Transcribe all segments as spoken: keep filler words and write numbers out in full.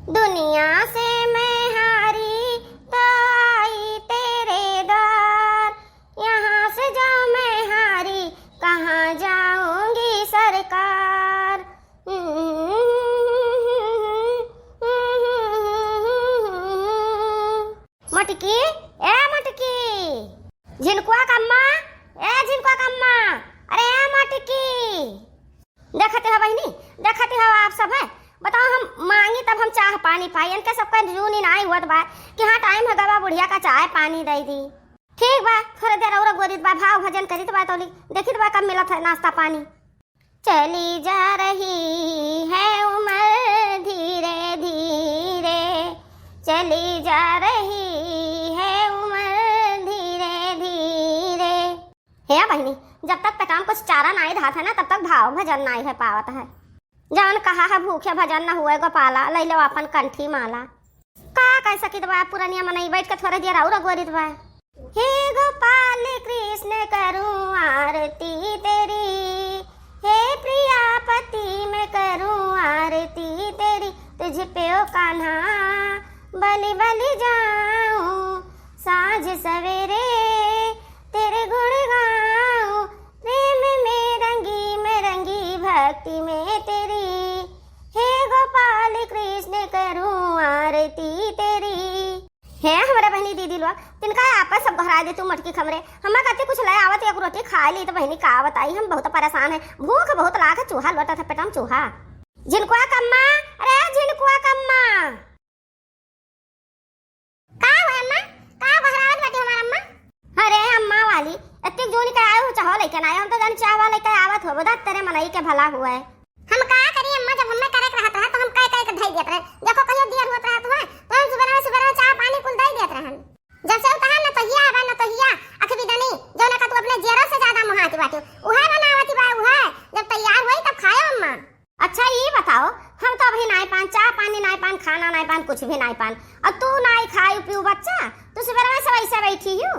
दुनिया से मैं हारी तो आई तेरे द्वार, यहाँ से जो मैं हारी कहाँ जाऊंगी सरकार। मटकी, ए मटकी, झिनकुआ कम्मा, ए झिनकुआ कम्मा, अरे ए मटकी। देखते हो बहिनी, देखते हो आप सब है, बताओ हम मांगी तब हम चाह पानी पाई, इनके सबका जूनी नाई हुअत बा कि हाँ टाइम हो गवा बुढ़िया का चाय पानी दे दी। ठीक बा, थोड़े देर और गोरित बा, भाव भजन करित बा तौली, देखित बा कब मिलत है नाश्ता पानी। चली जा रही है उम्र धीरे धीरे, चली जा रही है उम्र धीरे धीरे। हे बहिनी, जब तक पेटाम कुछ चारा नाई धात है ना, तब तक भाव भजन नाई है पावत है। जौन कहा है भूखे भजन न हुए गोपाला, लई लो अपन कंठी माला। का कह सकित बा, पुरनिया मनई बैठ के थोड़े देर और अगोरित बा। हे गोपाल कृष्ण करूं आरती तेरी, हे प्रियापति मैं करूं आरती तेरी, तुझ पे ओ कान्हा बलि बलि जाऊं, साँझ सवेरे तेरे गुण गाऊं, प्रेम में रंगी मैं रंगी भक्ति में तेरी, हे गोपाल कृष्ण करूं आरती तेरी। हे हमरा बहिनी दीदी लोग, तिनका आपस सब घरा दे तू मटकी खमरे, हमा कहते कुछ ले आवत एक रोटी खा ली तो बहिनी का बताई, हम बहुत परेशान है, भूख बहुत लाग है, चूहा लोटा था पेटम चूहा। झिनकुआ कम्मा, अरे झिनकुआ कम्मा। का हुआ अम्मा? का बहरावत बाटी हमार अम्मा? अरे अम्मा वाली, इतनी जोनी के आए हो चाहो लेके ना आए, हम तो जान चाहवा लेके आवत हो, बता तेरे मनई के भला हुआ है। हम का करी अम्मा, जब हमें करे के रहत रहा तो हम कह कह के धई देत रहे। देखो कहियो देर होत रहत हुआ तो हम सुबह में सुबह में चाह पानी कुल दे देत रहन। जब से उतहा न तो हिया बा न तो हिया, अखबी दनी, जौना का तू अपने जेरो से ज्यादा मुहाती बाटी, उहे बनावती बा उहे, जब तैयार होई तब खायो अम्मा। अच्छा, ई बताओ, हम तो अभी नाई पान, चाह पानी नाई पान, खाना नाई पान, कुछ भी नाई पान, और तू नाई खाई पीऊ बच्चा, तू सुबह में से वैसे बैठी हो।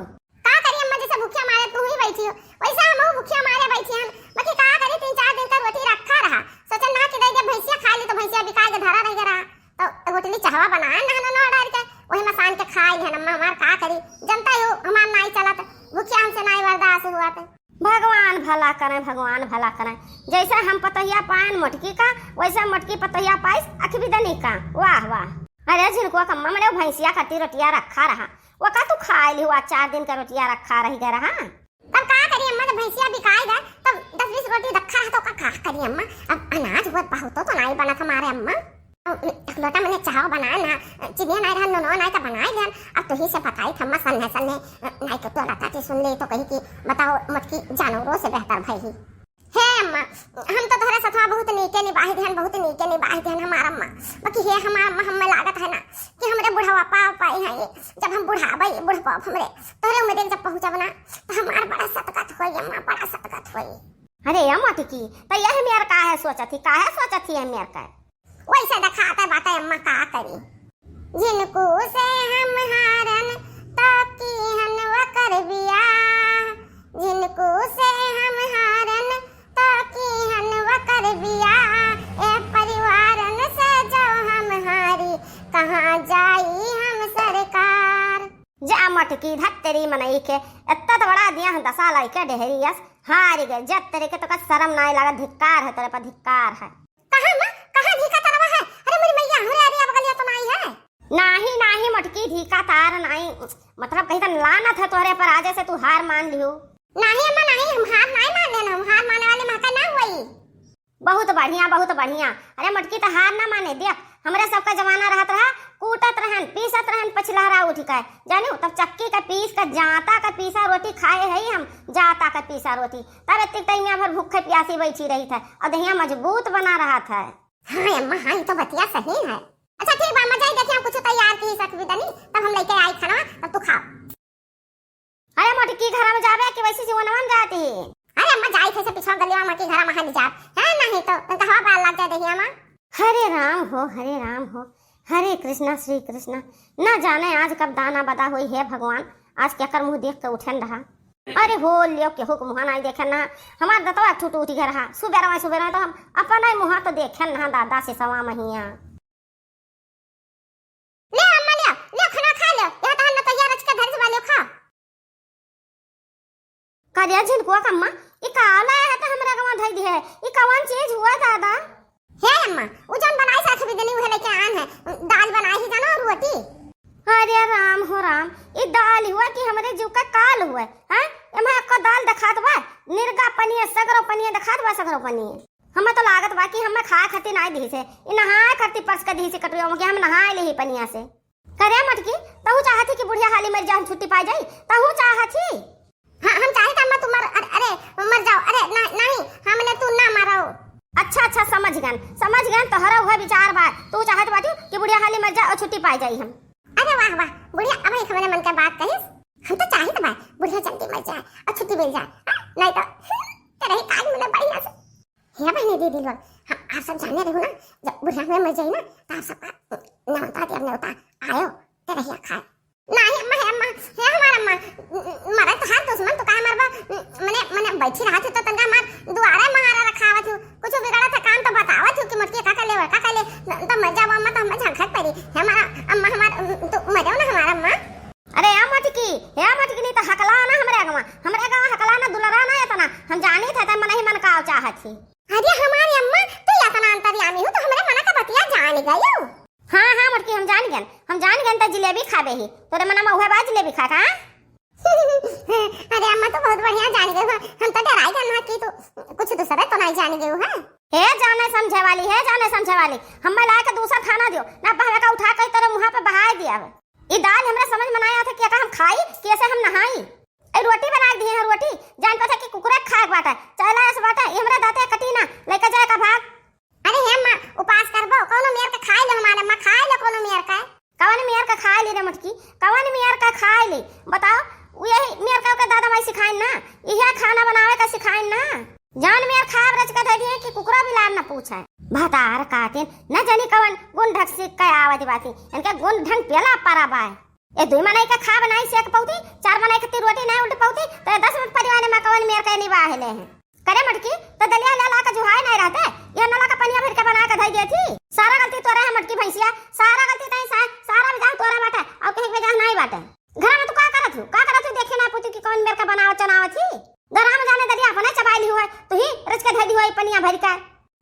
का करी अम्मा, जैसे भूखिया मारे तू ही बैठी हो, वैसे हम भूखिया मारे बैठी हन। बाकी का करी, तीन चार दिन का रोटी रखा रहा, सोचन ना कि दे दे भैंसिया खा ली तो भैंसिया बिकाए के धरा रह गया रहा, तो रोटली चहवा बनाए ना ना डाल के वही मसान के खाई है अम्मा। हमार का करी, जनता हो हमार नाई चलत, भूखिया हमसे नाई बर्दाश्त हुआ थे। भगवान भला करें, भगवान भला करें। जैसे हम पतोहिया पायन मोटकी का, वैसे मोटकी पतोहिया पाइस अखबिदनी का। वाह, वाह। अरे झिनकुआ कम्मा, मने वो भैंसिया खातिर रोटिया रखा रहा, वो का तू खाए लिहू? आज चार दिन का रोटिया रखा रह गया रहा। तब का करी अम्मा, जब भैंसिया बिकाए गए, तब दस बीस रोटी रखा रहा, तो का, का करी अम्मा? अब अनाज हुआ बहुत तो, तो नाई बनत हमारे अम्मा। एक लोटा मने चाहो बनाए ना, चिनिया नाई रहन, नूनो नाई तो बनाए लेन। अब तुही से बताई थम्मा सन्ने सन्ने, नाई के टोला काटी सुन ले तो कही कि बताओ मोटकी जानवरों से बेहतर भई ही। हे अम्मा, हम तो तोहरे सथवा बहुत नीके निबाही दिहन, बहुत नीके निबाही दिहन हमार अम्मा। बाकी हे हमार अम्मा, हमें लागत है ना कि हमरे बुढ़ापा पाई है, जब हम बुढ़ाबे, बुढ़ापा हमरे तोहरे उम्र जब पहुँचब ना, तो हमार बड़ा सतगत होई अम्मा, बड़ा सतगत होई। अरे अम्मा टिकी, तो यह मेर का है सोचत ही, का है सोचत ही है मेर का? वैसे देखाते बाटे अम्मा, का करी। जिनको से हम हारन तो कीहन वकर बियाह, जिनको से हम हारन तो कीहन वकर बियाह, ए परिवारन से जो हम हारी, कहाँ जाई हम सरकार। जा मटकी धत्तरी मनई के, इतना तो बड़ा दिया दसा लाई के डेहरी यस, हारी गए, जब तेरे के तो का शर्म नाई लागत, धिक्कार है तेरे पर, धिक्कार है। कहाँ माँ, कहाँ धिक्कार तरवा है? अरे मेरी मैया, अरे, अरे, अब गलिया तो नाई है। नाही, नाही, मटकी धिक्कार तार नाई, मतलब कहीं तो लानत है तोहरे पर, आज से तू हार मान लियो। नाही अम्मा, नाही, हम हार नाई मान लेना, हम हार माने वाले महका ना हुई। बहुत बढ़िया, बहुत बढ़िया। अरे मटकी तो हार ना माने, देख, हमरे सबका जमाना रहत रहा, कूटत रहन, पीसत रहन, पछिलहरा उठ के, जानियो, तब चक्की के पीस के, जाता के पीसा रोटी खाए है हम, जाता के पीसा रोटी। तब इतनी टाइम भर भूखे प्यासी बैठी रही थे और दहिया मजबूत बना रहा था। हाँ अम्मा, हाँ, ये तो बतिया सही है। अच्छा ठीक बा, अम्मा जाई देखिए, हम कुछ तैयार की सकबी दनी, तब हम लेके आई खाना, तब तू खाओ। अरे मोटकी, घर में जाबे कि वैसे सिवनवन जाती? अरे अम्मा जाई थे से पिछवा गलिया में की घर में हाली जाब, है नहीं तो तनका हवा पार लग जाए दहिया में। हरे राम हो, हरे राम हो, हरे कृष्णा, श्री कृष्णा। ना जाने आज कब दाना बदा होई, हे भगवान, आज केकर मुँह देख के उठन रहा। अरे हो लियो, केहू के मुँह नाई देखे ना, हमार दतवा टूट उठ गया रहा। सुबेरवा सुबेरवा तो हम अपन ही मुँह तो देखे ना दादा से सवा महिया। अरे झिनकुआ कम्मा, ई का लाया है त हमरे गवा धई दिहे? ई कवन चीज हुआ दादा? हे अम्मा, उ जौन बनाई साथ भी देनी उहे लेके आन है। दाल बनाई ही जानो और रोटी। अरे राम हो राम, ई दाल हुआ कि हमरे जीव का काल हुआ, हैं? एमा एको दाल देखात बा? निरगा पनिया, सगरो पनिया देखात बा, सगरो पनिया। हमें तो लागत बा कि हमें खाए खातिर नाई दिही से, ई नहाए खातिर परस के दिही से कटोरिया में कि हम नहाए लेही पनिया से। करे मटकी, तहू चाहत ही कि बुढ़िया हाली मर जा, हम छुट्टी पाई जाई? तहू चाहत ही? हाँ, हम चाहत अम्मा तू मर, अरे, अरे, मर जाओ, अरे, ना, नहीं, हमने तू ना मरो। अच्छा, अच्छा, समझ गन, समझ गन, तोहरा उहे विचार बा, तू चाहत बाटू कि बुढ़िया हाली मर जा और छुट्टी पाई जाई हम। अरे वाह, वाह, बुढ़िया अब एक हमरे मन के बात कहिस, हम तो चाहत बा, बुढ़िया जल्दी मर जाए और छुट्टी मिल जाए, हाँ, नहीं तो, तेरे ही काज मिले बढ़िया से। हे बहिनी दीदी लोग, हम आप सब जाने रहू ना, जब बुढ़िया में मर जाई ना, तो आप सब नेवता दिया, नेवता आयो, ते रहिया खाए। नाही अम्मा, हे अम्मा, हे हमार अम्मा, मरे तो हर दुश्मन तो काहे मरबा, मने, मने बैठी रहत हो तो तनका हमार दुआरे महारा रखावत हो, कुछ बिगड़त है काम तो बतावत हो कि मोटकी का कर ले, का कर ले, तो मर जाओ अम्मा, तो हमें झंखट पड़ी। हे हमारा अम्मा, हमार, तू मर जाओ ना हमार अम्मा। अरे या मटकी, या मटकी, नहीं तो हकला ना हमरे अगवा, हमरे अगवा हकला ना, दुलरा ना इतना, हम जानी थे, तै मन ही मन का चाहत ही। अरे हमारी अम्मा, तू इतना अंतर्यामी हो, तो हमरे मना का बतिया जान गयो। हाँ, हाँ, मोटकी, हम जान गन, हम जान गन, त जिलेबी खाबे ही, तोरे मना में उहे बा जिलेबी खा का? अरे अम्मा, तू बहुत बढ़िया जान गयो, हम तो डराई गन ना कि तू कुछ दूसरे तो नहीं जान गयो है। हे जाने समझे वाली, हे जाने समझे वाली, हमें ला के दूसरा खाना दियो, ना बहवे का उठा के तेरे मुँह पे बहाए दिया। ई दाल हमरा समझ में ना आवत है कि एका हम खाई कि एसे हम नहाई। ए रोटी बना के दिए हैं, रोटी जान पता कि कुकुरा खाए के बाटे, चला ऐसे बाटे, ई हमरा दाते कटी ना, लेके जाए का भाग। अरे हे अम्मा, उपास करबो, कौनो मेर के खाए ले हमारे अम्मा, खाए ले कौनो मेर का। कवन मेर का खाए ली रे मटकी, कवन मेर का खाए ली? बताओ, उ यही मेर का ओके दादा माई सिखाइन ना, इहे खाना बनावे का सिखाइन ना। जौन मेर खाब रच के धै दिए कि कुकुरा बिलार न पूछे। भतार काटिन, न जानी कवन गुण ढंग सीख के आवत बाटी। इनके गुण ढंग पेला परा बाय। ए दुई मनई के खाब नाई सेक पौती, चार मनई के ती रोटी नाई उल्ट पौती, तो ए दस मिनट परिवार में कवन मेर के निबाह ले हैं। करे मटकी, तो दलिया ले ला के जुहाए नाई रहते, ये नला का पनिया भर के बना के धई देती। सारा गलती तोरे है मटकी भैंसिया, सारा गलती तई सा-, सारा बिजाह तोरे बाटे, और कहीं बिजाह नाई बाटे। घर में तू का करत हूँ, का करत हूँ, देखे ना पूछू कि कौन मेर का बनावत चनावत ही। गरम जाने दलिया अपने चबाई ली हुआ, तू ही रच के धई दी हुआ पनिया भर के।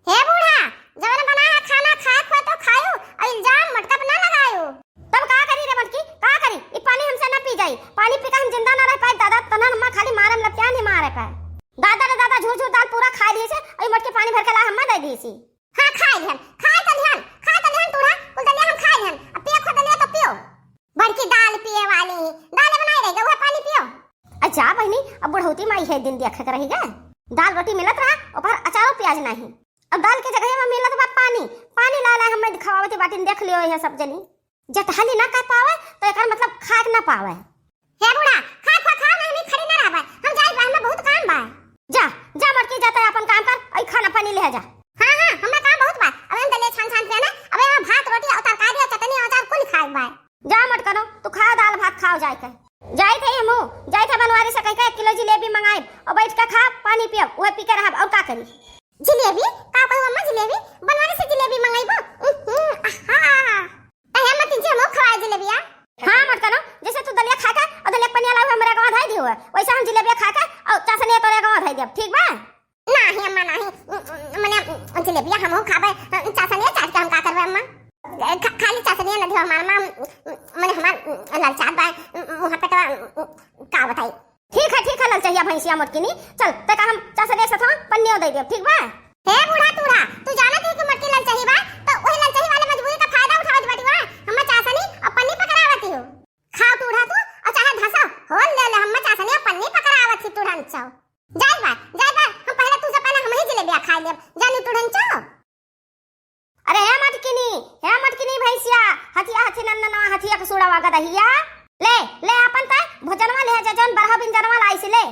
हे बूढ़ा, जवन बना है खाना खाए खोए तो खायू, और इल्जाम मटका पे ना लगायू। तब का करी रे मटकी, का करी? ई पानी हमसे ना पी जाई, पानी पी के हम जिंदा ना रह पाए दादा, तनन अम्मा खाली मारे में लपिया नहीं मारे पाए। दादा रे दादा, झूर झूर दाल पूरा खा ली से, और ई मटकी पानी भर के ला हम्मा दे दी सी। हाँ, खाए लिहन, खाए तो लिहन, खाए तो लिहन तूड़ा, कुल दलिया हम खाए लिहन, अब पियो खो दलिया तो पियो। बड़की दाल पिए वाली, दाल बनाई रही, वह पानी पियो। अच्छा बहिनी, अब बुढ़ौती माई है दिन देखे के रही गए। दाल रोटी मिलत रहा, ऊपर अचारो प्याज नहीं। अब दाल के जगह में मिलत बा पानी, पानी ला ला हमें खवावती बाटिन, देख लियो यह सब जनी। जतहाली ना कह पावे, तो एकर मतलब खाए के ना पावे। हे बूढ़ा, खा खा खा, नहीं, नहीं खड़ी ना रहबे। हम जाई बा, हमें बहुत काम बा। जा, जा मटकी, जा तै अपन काम कर, आई खाना पानी ले जा। हाँ, हाँ, हमरा काम बहुत बा। अब हम दलिया छान छान पियाना, अब हम भात रोटी और तरकारी और चटनी और अचार कुल खाए बा। जा मटकनो, तू खा दाल भात खाओ जाए के। जाई थे हमू, जाई थे बनवारी से कह के एक किलो जिलेबी मंगाई और बैठ के खा, पानी पियब, वह पी के रहब और का करी। जिलेबी? का कहू अम्मा, जिलेबी? बनवारी से जिलेबी मंगाईबो? उहुं, आहा। त हे अम्मा, तिनसे हमहू खवाए जिलेबिया। हाँ, मटकनो, जैसे तू दलिया खा के और दलिया के पनिया लाऊ हमरे गवा धई दियो, वैसे हम जिलेबिया खा के और चासनिया तोरे गवा धई दियब, ठीक बा? नाही अम्मा, नाही। मने जिलेबिया हमहू खाबे, चासनिया चाट के हम का करबे अम्मा? खा-, खाली चासनिया न दियो हमार अम्मा, मने हमार ललचात बा, मुँह पेटवा, का बताई? ठीक है, ठीक है, ललचहिया भैंसिया मोटकिनी, चल, तेका हम चासनी के साथ पन्नियो दे देब, ठीक बा? हे बूढ़ा टूढ़ा, तू जानत ही कि मोटकी ललचही बा, तो वही ललचही वाले मजबूरी का फायदा उठावत बाटी बा। हम्मा चासनी और पन्नी पकड़ावत ही हो। खाओ टूढ़ा तू, और चाहे धसो, होल ले ले, हम्मा चासनी और पन्नी पकड़ावत ही टूढ़न चाओ। जाई बा, जाई बा, हम पहले तू से पहले हम ही जिलेबिया खा लेब, जानी टूढ़न चाओ। अरे हे मटकिनी, हे मटकिनी भैंसिया, हथिया हथी नंदनवा, हथिया के सूड़वा गदहिया। ले, ले आपन तै भोजनवा ले जा, जौन बरहा बिंजनवा लाइसी ले।